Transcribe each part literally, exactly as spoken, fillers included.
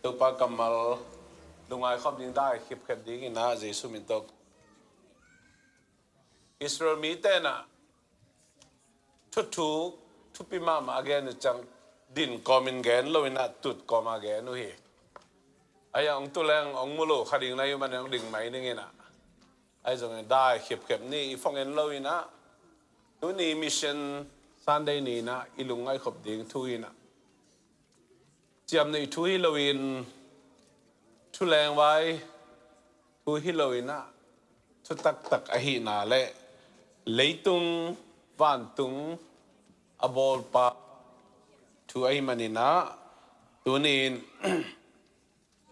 Topa kammal lungngai khop ding, dai khipkhep dingin ah Jesu min tawh. Israel mite in ah thuthuk thupi mahmah a gen uh ciang, din kawmin gen lo in ah tut kawma gen uh hi. Ahi zongin tu leng hong mu lo kha ding na hih manin hong ding mai ning in ah. Ahi zongin dai khipkhep ni, i phong en lo in ah, tuni Mission Sunday ni in ah i lungngai khop ding thu in ah, ciamnuih thu hi loin, thu lengvai thu hi loin ah, thu taktak ahihna le leitung vantung a bawlpa thu ahih manin ah, tuni in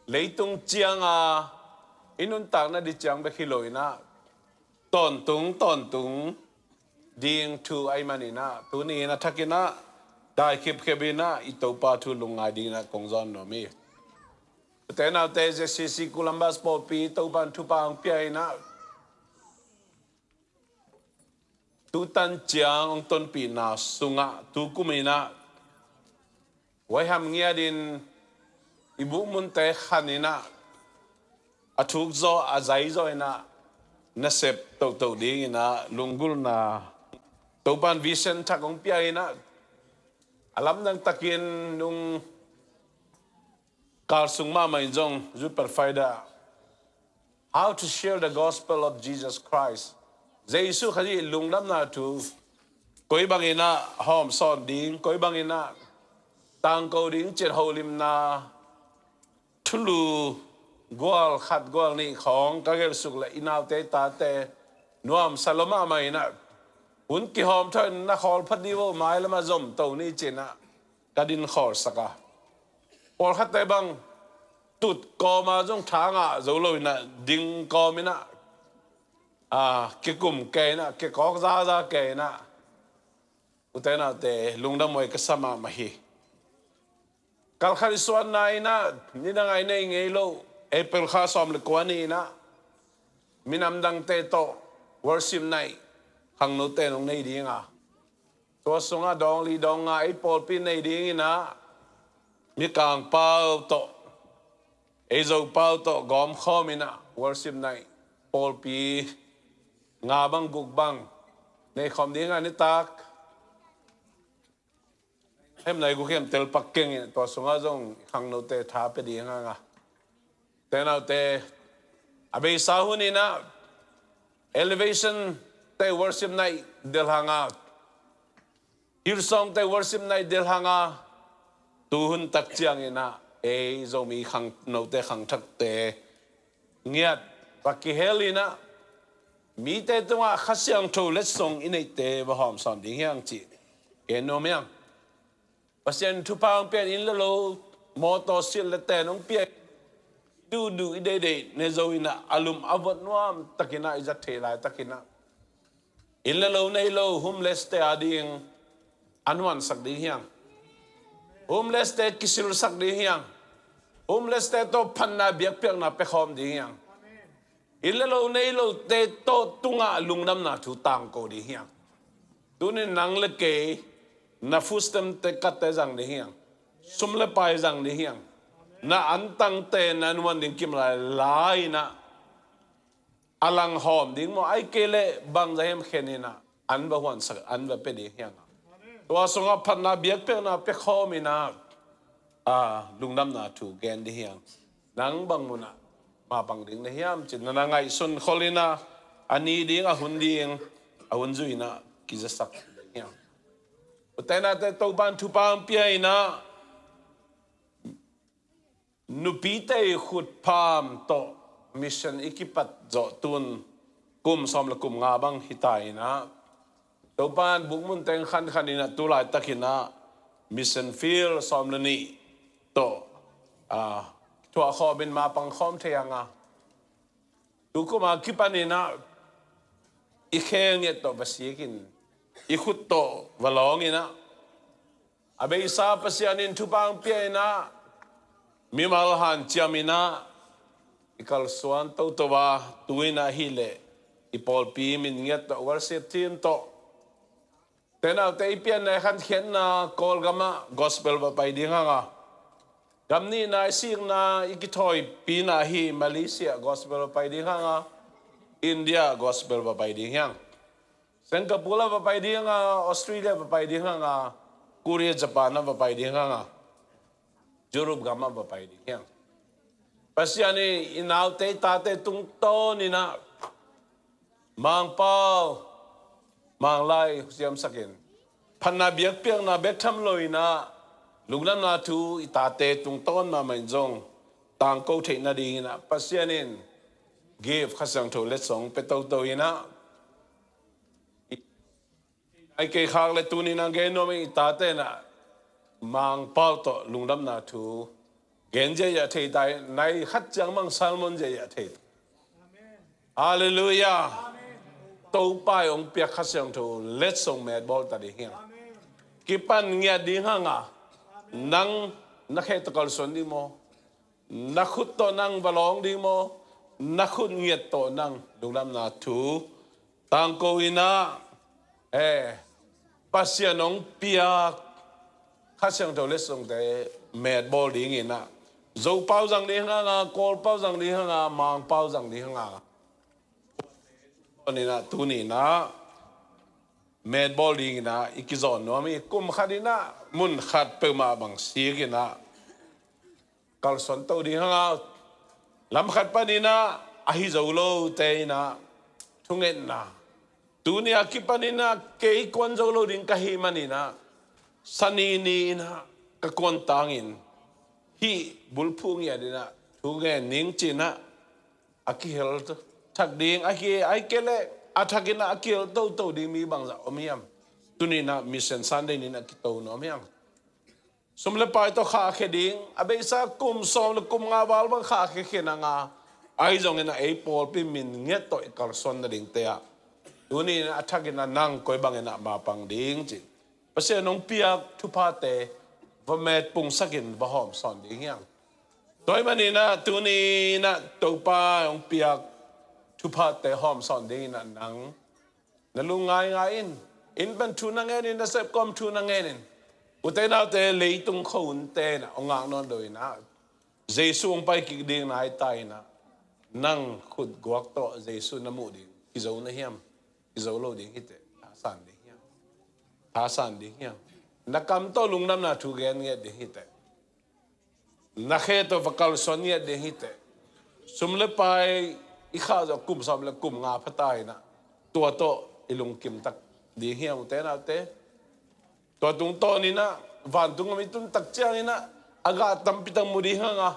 leitung cianga i nuntakna ding ciang bek hi loin ah, tawntung tawntung ding thu ahih manin ah, tuni in a thakin ah dai khipkhep in ah i Topa thu lungngai dingin ah kong zawn nuam hi. U te nau te, Z C C Columbus pawlpi Topa in thupha hong pia in ah, tutan ciang hong tonpihna sungah tu kum in ah huaiham ngiatin i bukmunte khan in ah, a thuk zaw a zai zaw in ah nasep toto dingin ah lunggulhna Topa in vision thak hong pia in ah, a lamdang takin nung kal sung mahmah in zong Youth Pathfinder, how to share the gospel of Jesus Christ, Jesu Khazih lungdamna thu koi bangin ah hawmsawn ding, koi bangin ah tangko ding cih holimna thulu gual khat gual nih khawng ka gelh suk leh, i naute tate nuamsa lua mahmah in ah, hun kihawm thawh in na khawl pha dih vo, mailam ah zom to ni ci-in ah ka din khawlsak a, pawlkhatte bang tut kawma zong tha ngah zo lo in ah, ding kawm in ah, a, kikum kei in ah, kikawk zaza kei in ah, u te nau te, lungdam huai ka sa mahmah hi. Kal khat i suanna in ah, nidang a i nei ngei lo, April kha sawm le kua ni in ah, minam dangte tawh worship night khangnote in hong nei ding a, tua sungah dawng li dawng nga ei pawlpi nei dingin ah, Mikang pau tawh, ei Zo pau tawh gawmkhawm in ah worship night pawlpi nga bang guk bang nei khawm ding a, nitak hem nai guk hem tel pak keng in, tua sungah zong khangnote tha pia ding hang a, te nau te, a beisa hun in ah Elevation te worship night del hang a, Hillsong te worship night del hang a, tu hun tak ciangin ah ei Zomi khangnote khangthakte ngiat va kihel in ah, mite tungah Kha Siangtho letsong i neihte va hawmsawn ding hi hang cih gen nuam hi hang. Pasian thupha hong pia in, inn le lo, mawtaw silh le ten hong pia in, duhduh i deihdeih ne zo in ah, a lum a vot nuam takin ah i zat theih laitakin ah, inn le lo nei lo homeless te ading an huansak ding hi hang. Homeless te kisilsak ding hi hang. Homeless te tawh phatna biakpiakna pia khawm ding hi hang. Inn le lo nei lote tawh tungah lungdamna thu tangko ding hi hang. Tuni nang le kei na food stamp te katte zang ding hi hang. Sum le pai zang ding hi hang. Na antangte na nuan ding kim lai lai in ah, a lang hawm ding maw, ahih kei leh bangzah hem khen in ah, an va huansak, an va pia ding hi hang. Tua sungah phatna biakpiakna pia khawm in ah, a, lungdamna thu gen ding hi hang. Nang bang mun ah mapang ding na hiam cih na na ngaihsun khol in ah, a ni ding, a hun ding, a hun zui in ah kizasak ding hi hang. U te nau te, Topa in thupha hong pia in ah, nupite i khutpham tawh mission i kipat zawh tun kum sawm le kum nga bang hi ta in ah, Topa in bukmun teng khankhan in ah, tu laitakin ah mission field sawm le nih tawh, a, thuah khawm in mapang khawm thei hang a, tu kum a kipan in ah i khe ngiat tawh va sik in, i khut tawh va lawng in ah, a beisa Pasian in thupha hong pia in ah, mimal hanciam in ah i kalsuan toto a, tu in ah hi leh i pawlpi min ngiat tawh, worship team tawh, te nau te, i pianna i khankhiatna Kawlgam ah gospel va pai ding hang a, Gam nihna i sikna i kithawipina hi. Malaysia gospel va pai ding hanga, India gospel va pai ding hiang. Singapore la va pai ding hanga, Australia va pai ding hanga, Korea, Japan a va pai ding hanga, Europe gam a va pai ding hiang. Pasian in i naute i tate tungtawn inah Mangpau, Manglai siamsakin, phatna biakpiakna bek tham lo inah lungdamna thu i tate tungtawn mahmah in zong tangko theih nading inah Pasian in gift Kha Siangtho letsong pia toto inah, ai kei khak le tuni nang gen nuam i tate inah Mangpau tawh lungdamna thu gen ziahziah thei ta hi. Nai khat ciang mang sermon ziahziah thei ta. Halleluiah. Topa i hong piak Kha Siangtho letsong metbawl ta ding hiang. Kipan ngiat ding hanga, nang na khe tawh kalsuan ding maw? Na khut tawh nang va lawng ding maw? Na khut ngiat tawh nang lungdamna thu tangko inah, eh, Pasian hong piak Kha Siangtho letsongte metbawl ding inah Zopau zang ding hanga, Kawlpau zang ding hanga, Mangpau zang ding hanga, tuni inah metbawl ding inah i kizawn nuam hi. Kum khat inah mun khat peuhmah bang sik inah kalsuan to ding hanga, lam khat pan inah ahi zo lote inah thungetna, tuni a kipan inah kei kuan zo lo ding ka hih man inah Sani ni inah ka kuan tangin hih bulphuh ngiat inah thungen ning ci inah a kihel thak ding, a ki, a kei leh a thak inah a kihel toto ding mi bangzah om hiam? Tuni inah Mission Sunday ni inah kito nuam hiang. Sum le pai tawh khahkhia ding, a beisa kum sawm le kum nga val bang khahkhia khin a nga, ahi zongin a ei pawlpi min ngiat tawh i kalsuan nadingte ah tuni in a thakin a nang koi bangin a mapang ding ci. Pasian hong piak thuphate va metpungsakin va hawmsawn ding hiang. Tua ahih manin a tuni in a Topa hong piak thuphate hawmsawn dingin a nang na lungngai ngai in, inn pan thu na ngen in, na sepkawm thu na ngen in. Ute naute, leitung khua hunte in a hong ngak nawn lo in a, Jesu hong pai kik ding nai ta in a, nang khut guak tawh Jesu na muh ding kizo na hiam? Kizo lo ding hi teh. Thasan ding hiam? Thasan ding hiam? Na kam tawh lungdamna thu gen ngiat ding hi teh. Na khe tawh va kalsuan ngiat ding hi teh. Sum le pai i khah zawh kum sawm le kum nga pha ta in a, tua tawh i lungkim tak ding hiam, ute naute? Tua tungtawn in a, vantung gam i tun tak ciangin a, a gah tampi tak mu ding hang a,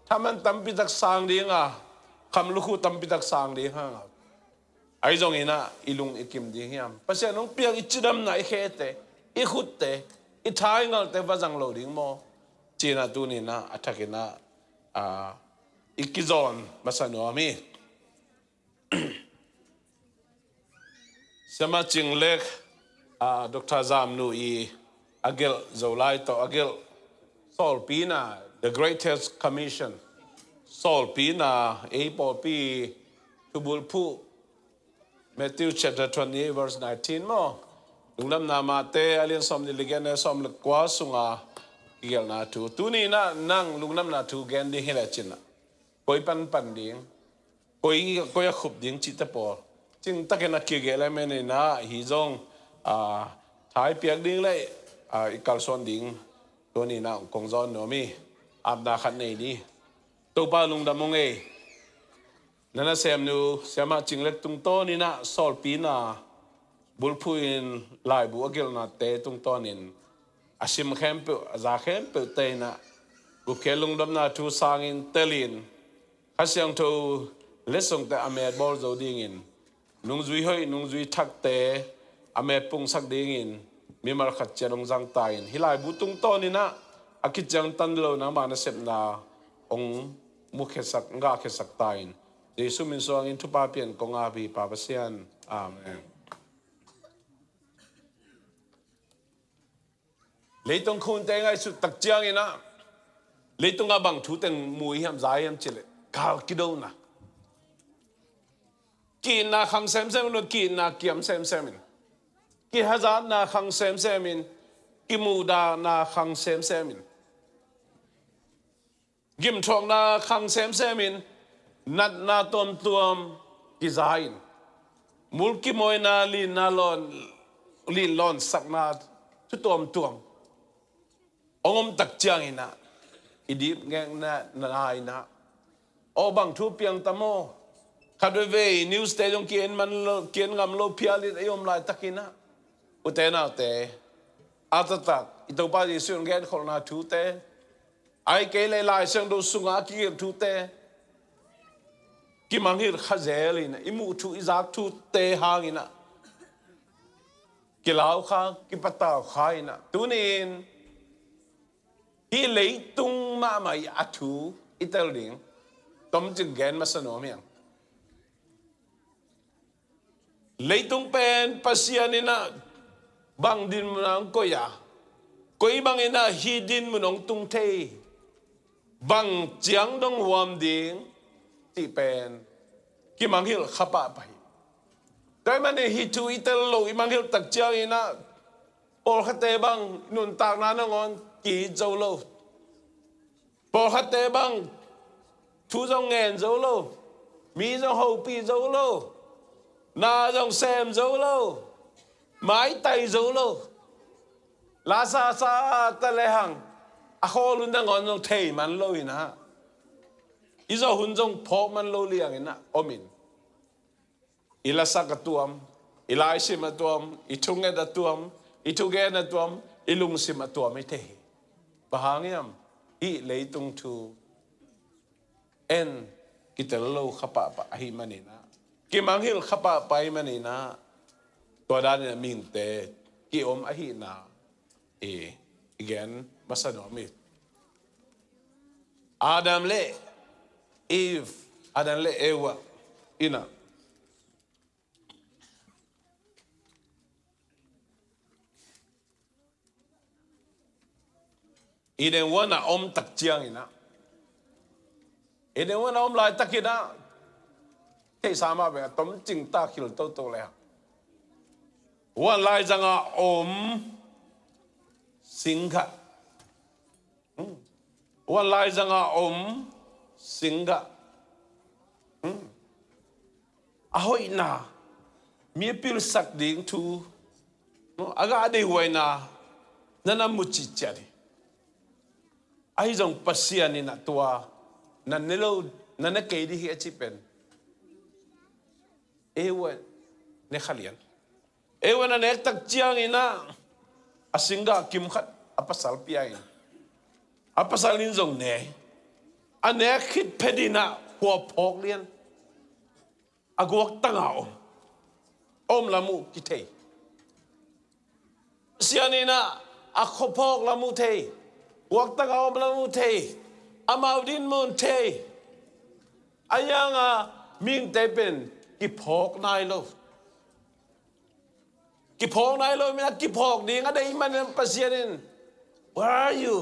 thaman tampi tak sang ding a, kham lukhu tampi tak sang ding hang a. Ahi zongin a, i lung i kim ding hiam? Pasian hong piak i cidamna, i khete, i khutte, i thaingalte va zang lo ding maw? Ci in a tuni in a, a thakin a, a, i kizawn masa nuam hi. Siamah Cing Lek, a, Doctor Zam Nu i a gelh Zolai tawh a gelh sawlpina, The Greatest Commission. Sawlpina, ei pawlpi thubulphuh, Matthew chapter twenty-eight, verse nineteen maw? Lungdamna Mate, a lian sawm nih le giat, neu sawm le kua sunga kigelhna thu. Tuni in a nang lungdamna thu gen ding hi le cin a, koi pan pan ding, koi, koi a khup ding cihte pawl cing takin a kigelh ahih manin a, hih zong, a, thai piak ding le, a, i kalsuan ding tuni in a kong zawn nuam hi. Apna khat nei ni. Topa lungdam ung ei. Na nasemnu Siamah Cing Lek tungtawn in a sawlpina bulphuh in laibu a gelhnate tungtawn in a sim khempeuh, a za khempeuhte in a gupkhial lungdamna thu sangin telin Kha Siangtho letsongte a metbawl zo dingin, nungzui hoih, nungzui thakte a metpungsak dingin mimal khat ciat hong zang ta in, hih laibu tungtawn in a, a kiciangtan lo nangmah nasepna hong mukhiasak, hong gahkhiasak ta in, Jesu min suangin thupha pia in kong ap hi, Pa Pasian. Amen. Leitung khua hunte ngaihsut tak ciangin a, leitung ah bang thu teng mu i hiam, za i hiam cih leh, gal kidona. Ki-itna khang semsem in, ki-itna kiam semsem in. Kihazatna khang semsem in, kimuhdahna khang semsem in. gimthuakna khang semsem in, natna tuamtuam kiza in, mulkimawina, linna lawn, linlawnsakna thu tuamtuam hong om tak ciangin ah, i dipngekna na-in ah, aw, bang thu piang tam aw. Khat veivei news te zong ki-en man lo, ki-en ngam lo phial in a i om laitakin ah, ute naute, a taktak i Topa Jesuh in genkholhna thute, ahih kei leh Lai Siangtho sungah a kigelh thute, kimangngilh kha zel in ah, i muh thu, i zak thute hangin ah kilau kha, kipatau kha in ah, tuni-in hih leitung mahmah i a thu i tel ding tomcing gen masa nuam hi hang. Leitung pen Pasian in ah bang dinmun ah hong koih a, koi bangin ah hih dinmun hong tung thei, bang ciang dong huam ding cih pen kimangngilh kha pahpah hi. Tua ahih manin hih thu i tel lo, i mangngilh tak ciangin ah, pawlkhatte bang nuntakna nangawn ki-it zo lo. Pawlkhatte bang thu zong ngen zo lo. Mi zong hopih zo lo. Na zong sem zo lo. Maitai zo lo. Lasa sa ta lehang, a khawl hun nangawn zong thei man lo in ah, i zawh hun zong phawk man lo liangin ah om in, i lasak a tuam, i laisim a tuam, i thunget a tuam, i thugen a tuam, i lungsim a tuam i thei hi. Bang hang hiam? Hih leitung thu en kitel lo kha pahpah ahih manin ah, kimangngilh kha pahpah ahih manin ah, tua danin ah mihingte ki-om ahihna i, i gen masa nuam hi. Adam le Eve, Adam le Eva in ah, Eden huan ah om tak ciangin ah, Eden huan ah om laitakin ah, theihsa mah bek a tomcing tak khil toto le hang, huan laizang ah om singkhat, hmm, huan laizang ah om singkhat, hmm, a hoihna, mi a pilsak ding thu, a gah deihhuaina na na mu citciat hi. Ahi zong Pasian in ah tua na ne lo, na ne kei ding hi a cih pen Eva ne kha lian. Eva na nek tak ciangin ah, a singgah kim khat a pasal pia in, a pasal in zong ne. A nek khit phet in ah khua phawk lian. A guaktang a om, a om lam uh kithei. Pasian in ah a khua phawk lam uh thei, guaktang a om lam uh thei, amau dinmun thei. A hiang a mihingte pen kiphawk nai lo. Kiphawk nai lo, mi a kiphawk ding a deih man in Pasian in, "Where are you?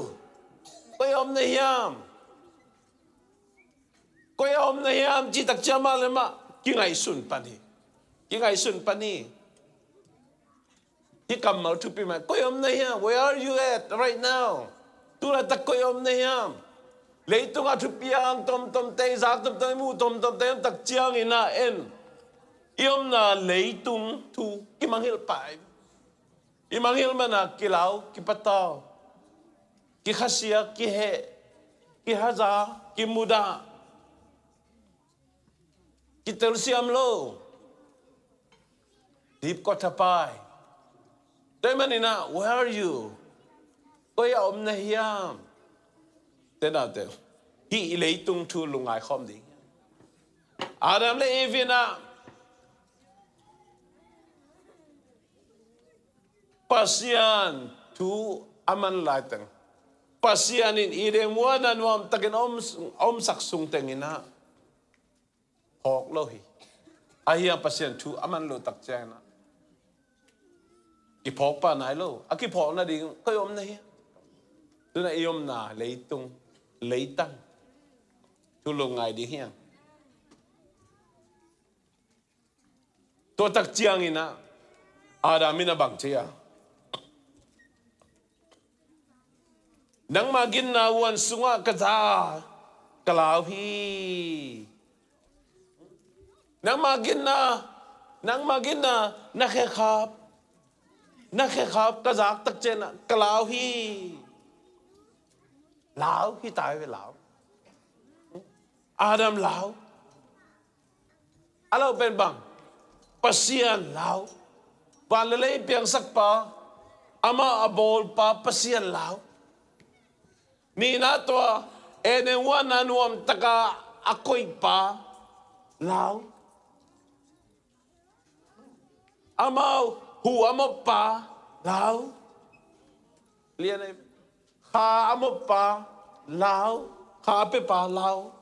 Koi ah om na hiam? Koi ah om na hiam?" Cih tak ciang mah le mah kingaihsun pan hi. Kingaihsun pan hi. Hih kammal thupi mah, "Koi ah om na hiam? Where are you at right now? Tu laitak koi ah om na hiam?" Leitung a thupiang tomtomte, zak tomtom, i muh tomtomte om tak ciangin ah en, i omna leitung thu kimangngilh pah hi. I mangngilh man a kilau, kipatau, kikhasia, kiheh, kihaza, kimudah, kitelsiam lo, dipkua thapai. Tua ahih manin ah, "Where are you? Koi ah om na hiam?" Te naute, hih i leitung thu lungngai khawm ding. Adam le Eve in ah Pasian thu a man laiteng, Pasian in Eden huan ah nuamtakin a om, a omsak sungteng in ah phawk lo hi. Ahi hang Pasian thu a man loh tak ciangin ah kiphawk pah nai lo. A kiphawk nading koi ah om na hiam? Tu-in ah i omna leitung, leitang thu lungngai ding hi hang. Tua tak ciangin ah Adam in a bang ci a, "Nangma ginna huan sungah ka za a, Ka lau hi. Nangmah ginna, nangmah ginna, na khekhap, na khekhap ka zak tak ciangin ah ka lau hi. Lau hi ta ve, lau. Adam lau. A lau pen bang? Pasian lau. Van le lei piangsak pa, amah a bawl pa Pasian lau. Nihna tua, Eden huan a nuamtaka a koih pa lau. Amau hu a mop pa lau. Lian ai. Kha a mop pa lau. Kha a pe pa lau.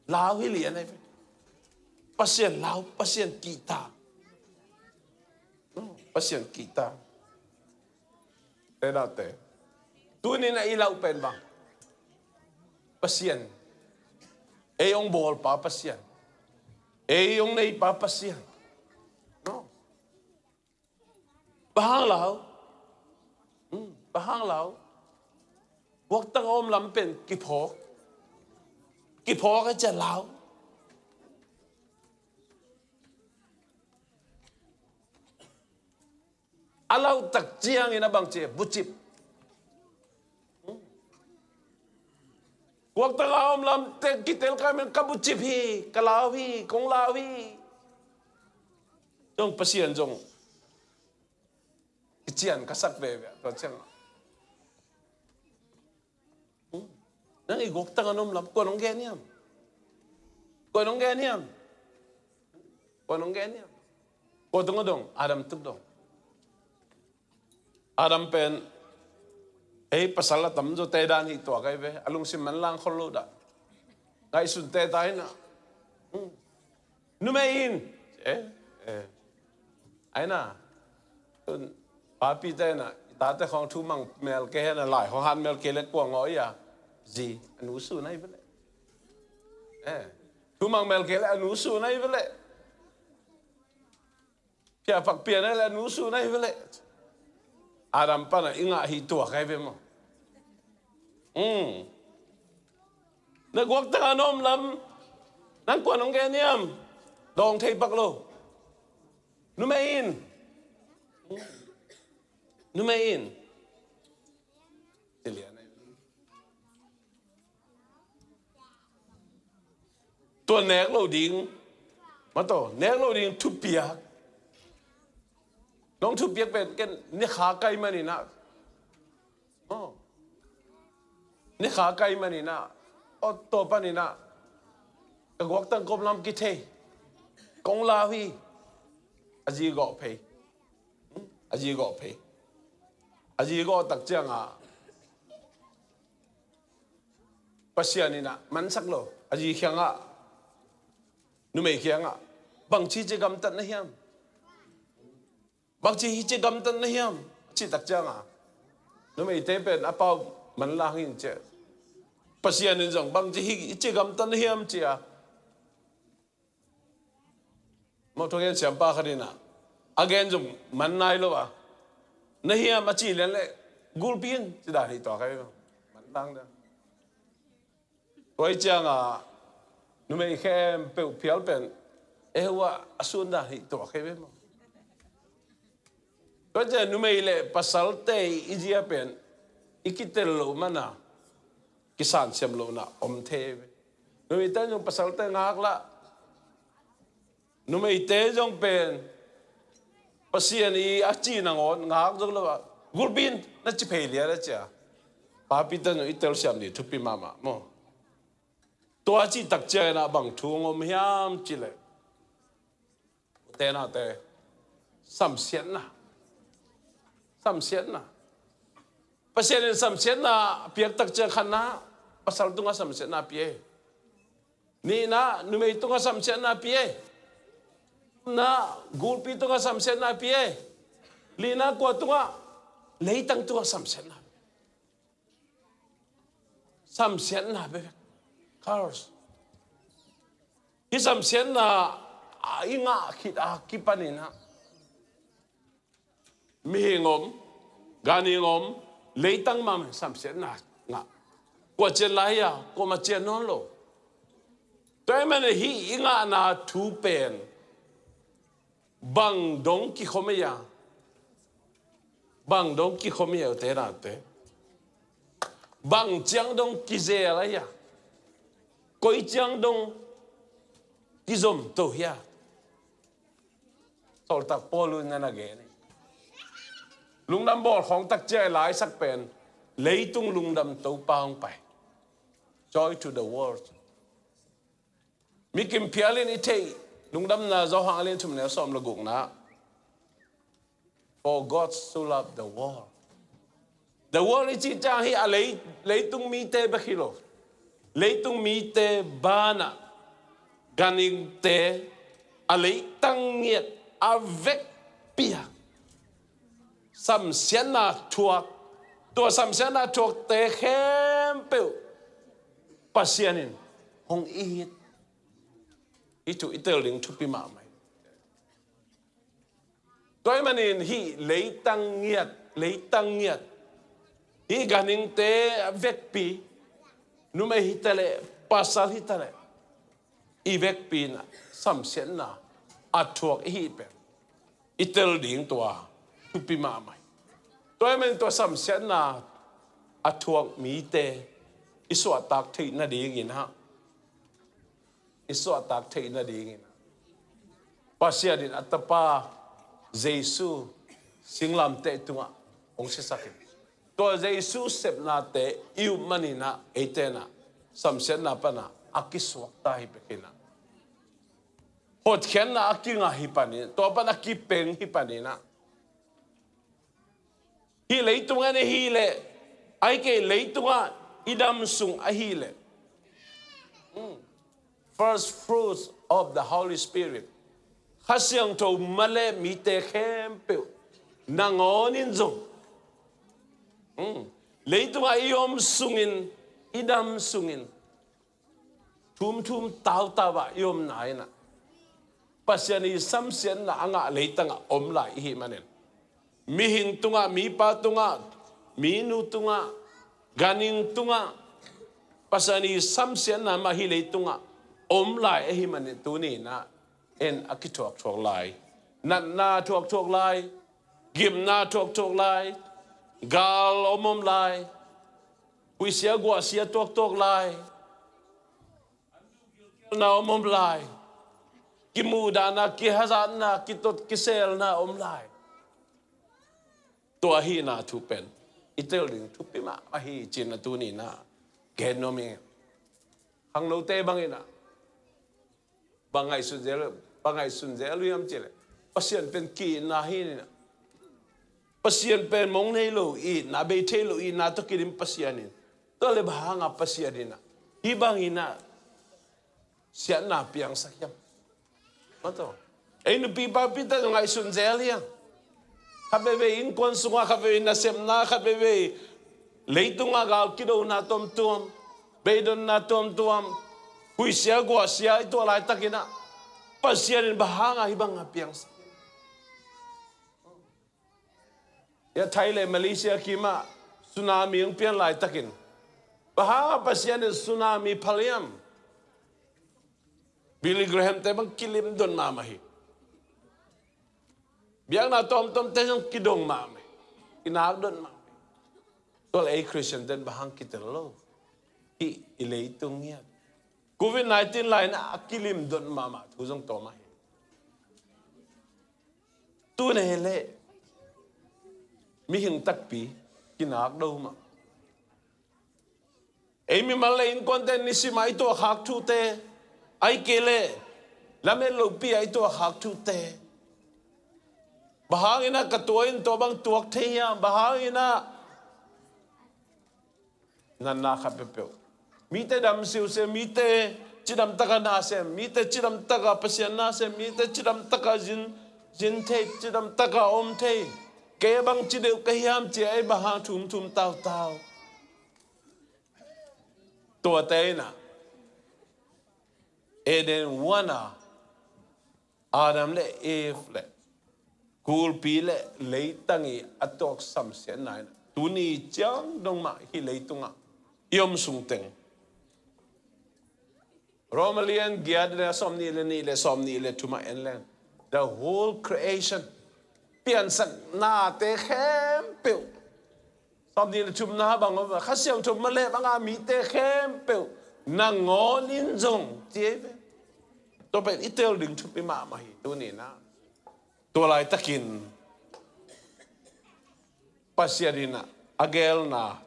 Lau hi lian ai. Pasian lau, Pasian kihta. Pasian kihta. Te naute. Tuni-in a i lau pen bang? Pasian. Ei hong bawl pa Pasian. Ei hong nei pa Pasian. No. Bang hang lau? Hmm, bang hang lau? Guaktang a om lam pen kiphawk. Kiphawk a cia lau. A lau tak ciangin a bang ci, bucip. Guaktang a om lam te kitel kai men ka bucip hi, ka lau hi, kong lau hi. Zong Pasian zong kician ka sak veve tua ciang. Hmm. Nang i guaktang a om lam, kua nong gen hiam? Kua nong gen hiam? Kua nong gen hiam? Kua tung a dong, Adam tung dong. Adam pen, ei pasal a tamzaw te dan hi tua kai ve, a lungsim manlang khol lo dan. Ngaihsun te ta hi na. Hmm. Numei in. Eh, eh. Ai na. Tun, papi te na, i tate khong thumang mel kei hen a lai, khong han mel kei le kua ngawh ia. Zi, a nu su nai vele. Eh. Thumang mel kei le a nu su nai vele. Pia pak pia nai le a nu su nai vele. Adam pana i ngah hi tua kai ve maw. Hmm. Na guaktang a om lam, nang kua nong gen hiam? Dawng thei pak lo. Numei in. Numei in. Tua nek lo ding. Mato, nek lo ding thupiak. Nong thupiak pen ken ni kha kai maninah. Oh. Ni kha kai maninah. Oh, to paninah. Ka guaktang kom lam kithei. Kong lau hi. A zi gawh phei. A zi gawh phei. A zi gawh tak ciangah Pasian inah mansak lo. A zi khiangah, numei khiangah, bangci ci gamtat na hiam? Bangci hi ci gamtat na hiam? Cih tak ciangah numeite pen a pau manlang in ci. Pasian in zong bangci hi ci gamtat na hiam ci a. Mawh thugen siampa khat inah a gen zong man nai lo a, na hiam a ci lian leh gulpi in ci dan hi tua kai man tang dan. Tua hi ciangah numei khempeuh phial pen ehu ah a sun dan hi tua kai ve maw. Tua ciang numei le pasalte i zia pen i kitel loh mana kisansiam lohna om thei ve. Numeite zong pasalte ngak lah. Numeite zong pen Pasian i a ci nangawn ngak zong lo a, gulpi in na ci phei lian a cia. Papite zong i telsiam dih thupi mahmah maw. Tua cih tak ciangin ah bang thu hong om hiam cih leh, ute naute, samsiatna. Samsiatna. Pasian in samsiatna piak tak ciang khatna, pasal tungah samsiatna pia hi. Nihna, numei tungah samsiatna pia hi. Na, gulpi tungah samsiatna pia hi. Lina, kua tungah, leitang tungah samsiatna. Samsiatna bek. Curse. Hih samsiatna a i ngah khit a kipaninah mihing om, ganhing om, leitang mah samsiatna ngah. Kua cian lai a, kuamah cian nawn lo. Tua ahih manin hih i ngahna thu pen bang dong kikhawm ei a, bang dong kikhawm ei a, ute naute? Bang ciang dong kizel ei a, koi ciang dong kizom to hi a? Sawltak Paul in na na gen hi. Lungdam bawl khawng tak ciang i laisak pen leitung lungdam Topa hong pai. Joy to the world. Mi Kim Phial in i theih lungdamna Johan a lian thum neu sawm le gukna, "For God so loved the world." The world i cih ciang hih a lei, leitung mite bek hi lo. Leitung mite banah ganhingte a leitang ngiat a vekpi a samsiatna thuak, tua samsiatna thuakte khempeuh Pasian in hong it. Hih thu i tel ding thupi mahmah hi. Tua ahih manin hih leitang ngiat, leitang ngiat, hih ganhingte vekpi, numei hi ta leh, pasal hi ta leh, i vekpi in ah samsiatna a thuak i hih pen i tel ding tua thupi mahmah hi. Tua ahih manin tua samsiatna a thuak mite i suahtak theih nadingin ah, i suahtak theih nadingin ah Pasian in a Tapa Jesu singlamteh tungah hong siasak hi. Tua Jesu sepnate i up manin ah eite in ah samsiatna pan ah a kisuakta hi bek in ah, hotkhiatna a kingah hi panin, tua pan a kipeng hi panin ah, hih leitungah i hih leh, ahih kei leitungah i dam sung ahih leh, hmm, first fruits of the Holy Spirit, Kha Siangtho maleh mite khempeuh nangawnin zong, hmm, leitungah i om sungin, i dam sungin, thumthum tautau ah i omna in ah Pasian i samsiatna a ngah leitangah om lai i hih manin, mihing tungah, mipa tungah, minu tungah, ganhing tungah Pasian i samsiatna mah hih leitungah om lai ahih manin tuni in ah en a kithuakthuak lai, natna thuakthuak lai, gimna thuakthuak lai, gal om om lai, huihsia guahsia tuaktuak lai, na om om lai, kimuhdahna, kihazatna, kitot kiselna om lai. Tua ahihna thu pen i tel ding thupi mah ahi cih na tuni in ah gen nuam ing. Khangnote bangin ah bang ngaihsun zel, bang ngaihsun zel uh hiam cih leh, Pasian pen ki-itna hi in ah, Pasian pen mong nei lo itna, bei thei lo itna tawh kidim Pasian in, tua leh bang hanga Pasian in ah hih bangin ah siatna piangsak hiam? Maw taw, ei nupi papi te zong ngaihsun zel hi a, khat veivei innkuan sungah, khat veivei nasepna, khat veivei leitungah gal kidona tuamtuam, beidonna tuamtuam, huihsia guahsia i tuah laitakin ah Pasian in bang hanga hih banga piangsak? Hia Thai le Malaysia kimah tsunami hong pian laitakin, bang hanga Pasian in tsunami phal hiam? Billy Graham te bang kilim don mahmah hi. Biakna tuamtuam te zong kidong mahmah hi, kinak don mahmah hi. Tua leh ei Christian ten bang hang kitel lo? Hih i leitung ngiat, covid nineteen lai-in a kilim don mahmah thu zong tua mah hi. Tuni leh mihing takpi kinak do mah. Ei mimal le innkuante nisim a i tuahkhak thute, ahih kei leh lamet lopi a i tuahkhak thute, bang hangin ah ka tua in tua bang tuak thei hiam? Bang hangin ah natna khat peuhpeuh. Mite dam siusiu, mite cidam taka na sem, mite cidam taka Pasian na sem, mite cidam taka zin, zin thei, cidam taka om thei. Kei bang ci deuh ka hiam ci-a ei bang hang thumthum tautau? Tuate in ah Eden huan a Adam le Eve le kulpi le leitang i a tuak samsiatna in ah tuni ciang dong mah hih leitungah i om sung teng. Roma lian giat le sawm nih le nih le sawm nih le thum ah en leng, the whole creation, piansaknate khempeuh, sawm nih le thumna bang om, Kha Siangtho maleh banga mite khempeuh nangawn in zong ci ei ve. Tua pen i tel ding thupi mahmah hi. Tuni-in ah, tua laitakin Pasian in ah a geelna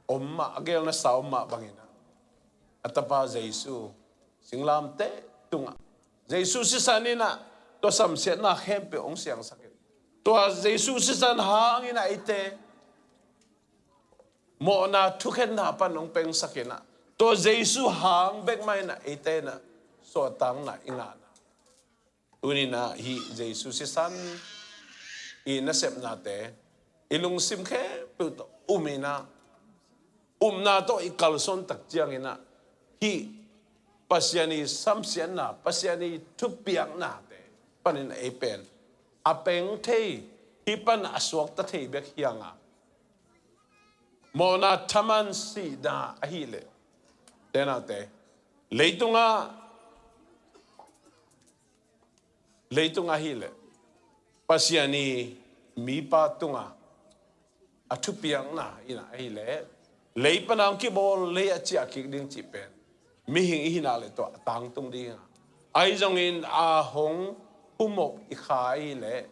om mah, a geelnasa om mah bangin ah, a Tapa Jesu singlamteh tungah, Jesu sisan in ah tua samsiatna khempeuh hong siangsak in, tua Jesu sisan hangin ah eite mawhna thukhenna pan hong pengsak in ah, tua Jesu hang bek mah in ah eite in ah suahtakna i ngahna. Tuni-in ah hih Jesu sisan i nasepnate i lungsim khempeuh tawh um in ah, upna tawh i kalsuan tak ciangin ah, hih Pasian i samsiatna, Pasian i thupiaknate panin ei pen a peng thei, hih pan a suakta thei bek hi hang a, mawhna thaman sihna ahih leh, tenaute, leitungah, leitung ahih leh Pasian i mipa tungah a thupiakna in ah ahih leh, lei pana hong kibawl, lei a ciah kik ding cih pen mihing i hihna le tua a tangtung ding a, ahi zongin a hong humop i kha ahih leh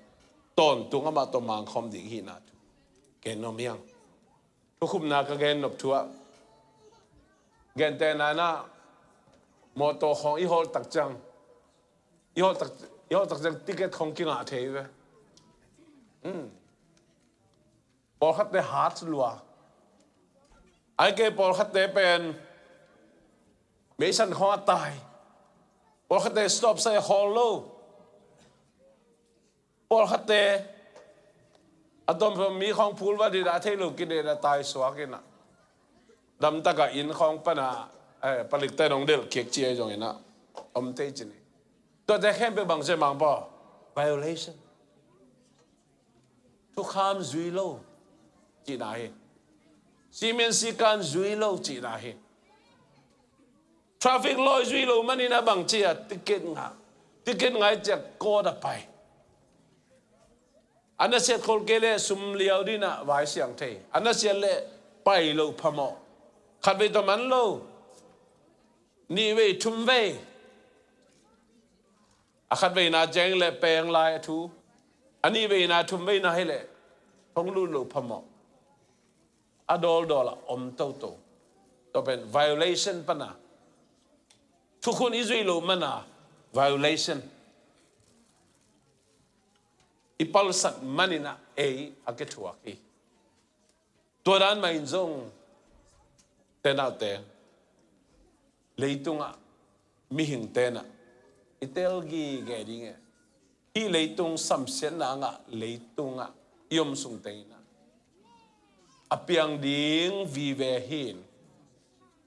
tawntung amah tawh mangkhawm ding i hihna thu gen nuam hi hang. Thukhupna ka gen nop thu ah, gentehna in ah, mawtaw khawng i hawlh tak ciang, i hawlh tak, i hawlh tak ciang ticket khawng kingah thei ve. Hmm. Pawlkhatte hat lua. Ahih kei pawlkhatte pen meisan khawng a tai. Pawlkhatte stop sai a khawl lo. Pawlkhatte a tom mi khawng phul va dih a thei lo kideh a tai suak in ah, damtak a inn khawng pan a, eh, palikte in hong delh kik ci ahi zongin ah om thei ci ni. Tuate khempeuh bang ci mang paw? Violation. Thukham zui lo cihna hi. Simen sikan zui lo cihna hi. Traffic law i zui lo manin ah bang ci a, ticket ngah. Ticket ngah i ciah court ah pai. A nasiat khol kei leh sum liau ding in ah vai siang thei. A nasiat leh pai lo phamawh. Khatvei tawh man lo. Nihvei thumvei. A khatveina ciang leh peng lai a thu. A nihveina thumveina hi leh hong lut lo phamawh. A dawldawl a om toto. Tua pen violation pan a. Thukhun i zuih loh man a violation i palsat manin ah ei a kithuak hi. Tua dan mah in zong, tenaute, leitungah mihingte in ah i tel gige ding e. Hih leitung samsiatna a ngah leitungah i om sungteng in ah a piang ding vive hi.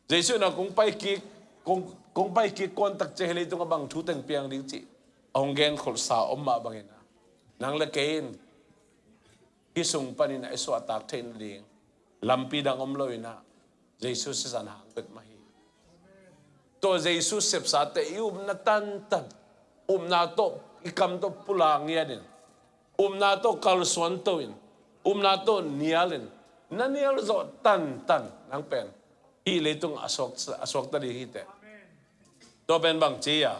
Jesu in ah kong pai kik, kong, kong pai kik kuan tak ciang hih leitungah bang thu teng piang ding cih a hong genkholhsa om mah bangin ah, nang le kei in hih sung panin ah i suahtak theih nading lampi dang om lo in ah, Jesu sisan hang bek mah hi. Tua Jesu sepsate i upna tantan, upna tawh i kam tawh pulak ngiat in, upna tawh kalsuan to in, upna tawh nial in, na nial zawh tantan nang pen hih leitung a suak, a suakta ding hi teh. Tua pen bang ci a,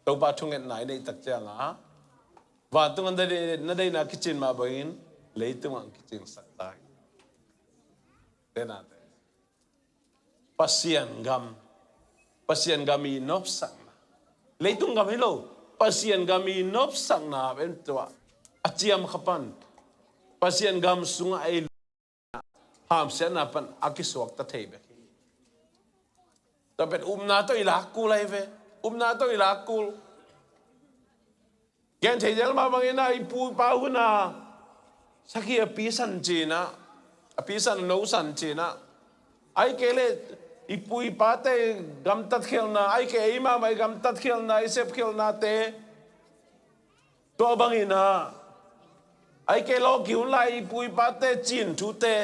Topa thungetna i neih tak ciang a, vantung a na dei, na deihna kicin mah bangin leitung ah kicingsak ta hi. Tenaute, Pasian gam, Pasian gam i nopsakna, leitung gam hi lo, Pasian gam i nopsakna pen tua a ciam kha pan, Pasian gam sungah ei hamsiatna pan a kisuakta thei bek hi. Tua pen upna tawh i lak kul ahi ve. Upna tawh i lak kul. Gen thei zel mah bangin ah, i pu i pa hun a sakhi a pi san cin ah, a pi san, a no san cin ah, ahih kei leh i pu i pate gamtat khialhna, ahih kei ei mahmah i gamtat khialhna, i sep khialhnate, tua bangin ah, ahih kei lawki hun lai i pu i pate cin thute,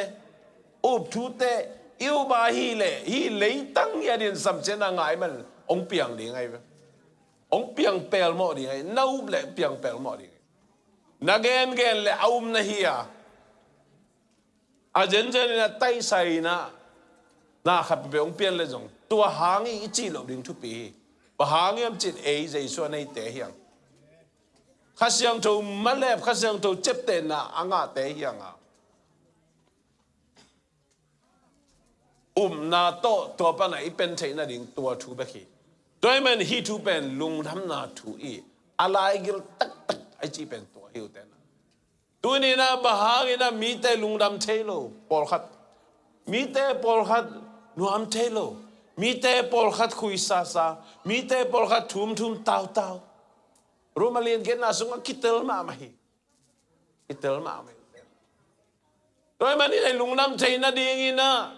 up thute, I up a hih leh hih leitang hi a din samsiatna ngah ahih man hong piang ding ahi ve. Hong piang pelmawh ding ahi. Na up leh piang pelmawh ding ahi. Na gengen leh a um na hi a, a zenzen in a taisai in a, na khat peuhpeuh hong pian leh zong tua hang hi i cih loh ding thupi hi. Bang hang hiam cih leh ei Jesu a neite hi hang. Kha Siangtho malep, Kha Siangtho ciaptehna a ngahte hi hang a, upna tawh tua pan a i pen theih nading tua thu bek hi. Tua ahih man hih thu pen lungdamna thu hi. A laigil taktak a i cih pen tua hi, ute nau. Tuni in a bang hang in a mite lungdam thei lo, pawlkhat. Mite pawlkhat nuam thei lo. Mite pawlkhat khuisasa. Mite pawlkhat thumthum tautau. Roma lian giatna sungah kitel mahmah hi. Kitel mahmah hi. Tua ahih man in a i lungdam theih nading in a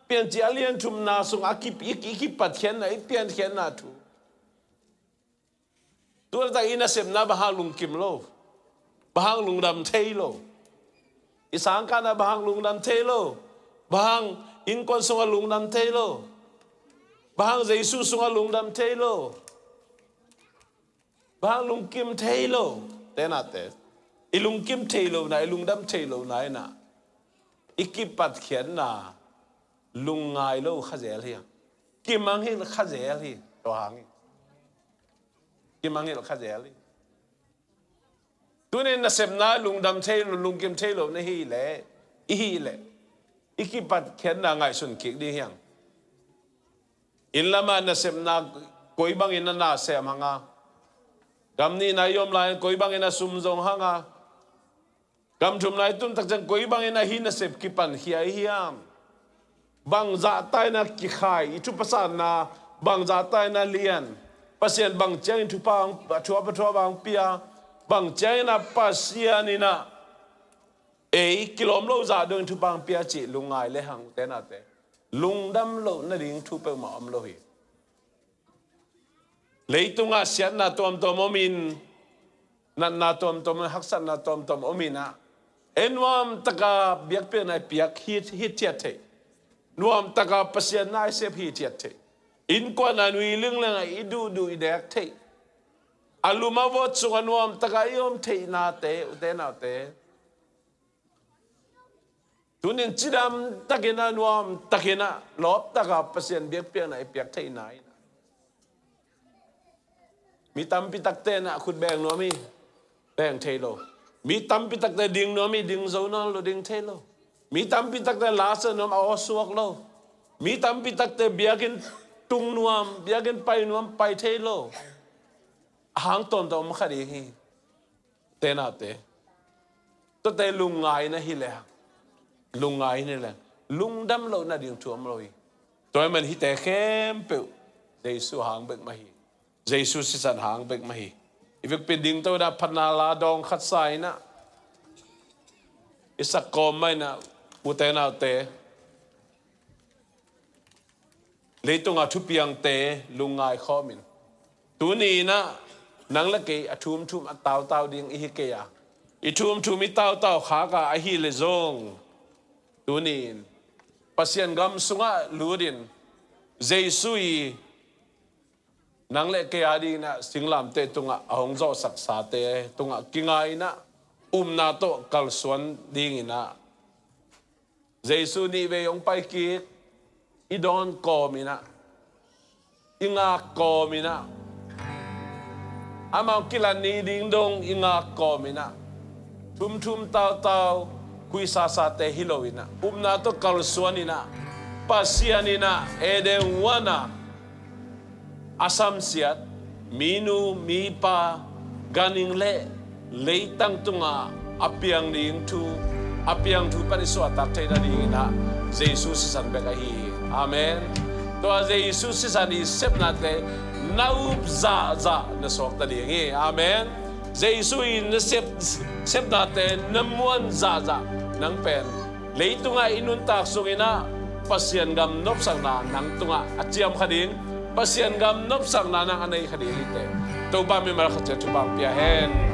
Piancil a lian thumna sungah a ki, i, i kipatkhiatna, i piankhiatna thu. Tua tak i nasepna bang hang lungkim lo? Bang hang lungdam thei lo? I sangkahna bang hang lungdam thei lo? Bang hang innkuan sungah lungdam thei lo? Bang hang Jesu sungah lungdam thei lo? Bang hang lungkim thei lo? Te nate, i lungkim thei lohna, i lungdam thei lohna in a i kipatkhiatna lungngai lo kha zel hi. Kimangngilh kha zel hi. Tua hang hi. Kimangngilh kha zel hi. Tuni in nasepna lungdam thei lo, lungkim thei lo na hih leh, i hih leh, i kipatkhiatna ngaihsun kik ding hi hang. Inn lamah nasepna koi bangin na na sem hang a, gam nihna i om lai-in koi bangin na sum zong hang a, gam thumna i tun tak ciang koi bangin a hih nasep kipankhia i hiam? Bang zahta in a kikhai, i thupha sanna bang zahta in a lian? Pasian bang ciangin thupha hong, a thuap a thuap hong pia? Bang ciangin a Pasian in a ei kilawm lo zah dongin thupha hong pia cih lungngai lehang, ute nate, lungdam loh nading thu peuhmah om lo hi. Leitungah siatna tuamtuam om in, natna tuamtuam om in, haksatna tuamtuam om in a, ei nuam taka biakpiakna i piak hi, hi thiat theih. Nuam taka Pasian na i sep hi thiat theih. Innkuan a nui lingling a i duhduh i nek theih. A lum a vot sungah nuam taka i om theihnate, ute naute, tunin cidam takin a, nuam takin a, lawp taka Pasian biakpiakna i piak theihna in a, mi tampi takte in a khut beng nuam hi, beng thei lo. Mi tampi takte ding nuam hi, ding zo nawn lo, ding thei lo. Mi tampi takte la sa nuam, a aw suak lo. Mi tampi takte biakinn tung nuam, biakinn pai nuam, pai thei lo. A hang tuamtuam om kha ding hi. Te naute, tuate lungngai na hi lehang, lungngai na hi lehang, lungdam loh nading thu om lo hi. Tua ahih man hihte khempeuh Jesu hang bek mah hi. Jesu sisan hang bek mah hi. I vekpi dingto in a phatna la dawng khat sa in a, i sak kawm mah in a, ute naute, leitunga thupiangte lungngai khawm in. Tuni in a nang le kei a thumthum a tautau ding i hi kei a, i thumthum i tautau khak a, ahih leh zong tuni in Pasian gam sungah lut in, Jesu i nang le kei a ding in a singlamteh tungah a hong zawhsaksate tungah kinga in a, upna tawh kalsuan ding in a, Jesu nih vei hong pai kik, i dawn kawm in a, i ngak kawm in a, amau kilan ni ding dong i ngak kawm in a, thumthum tautau khuisasate hi lo in a, upna tawh kalsuan in a, Pasian in a Eden huan a a samsiat minu mipa, ganhing le leitang tungah a piang ding thu, a piang thu pan i suahtak theih nading in a, Jesu sisan bek ahi hi. Amen. Tua Jesu sisan i sepnate na up zahzah na suakta ding hi. Amen. Jesu i na sep, sepnate na muan zahzah nang pen leitungah i nuntak sung in a, Pasian gam nopsakna nang tungah a ciam kha ding, Pasian gam nopsakna nang a nei kha ding hi teh. Topa mimal khat ciat thupha pia hen.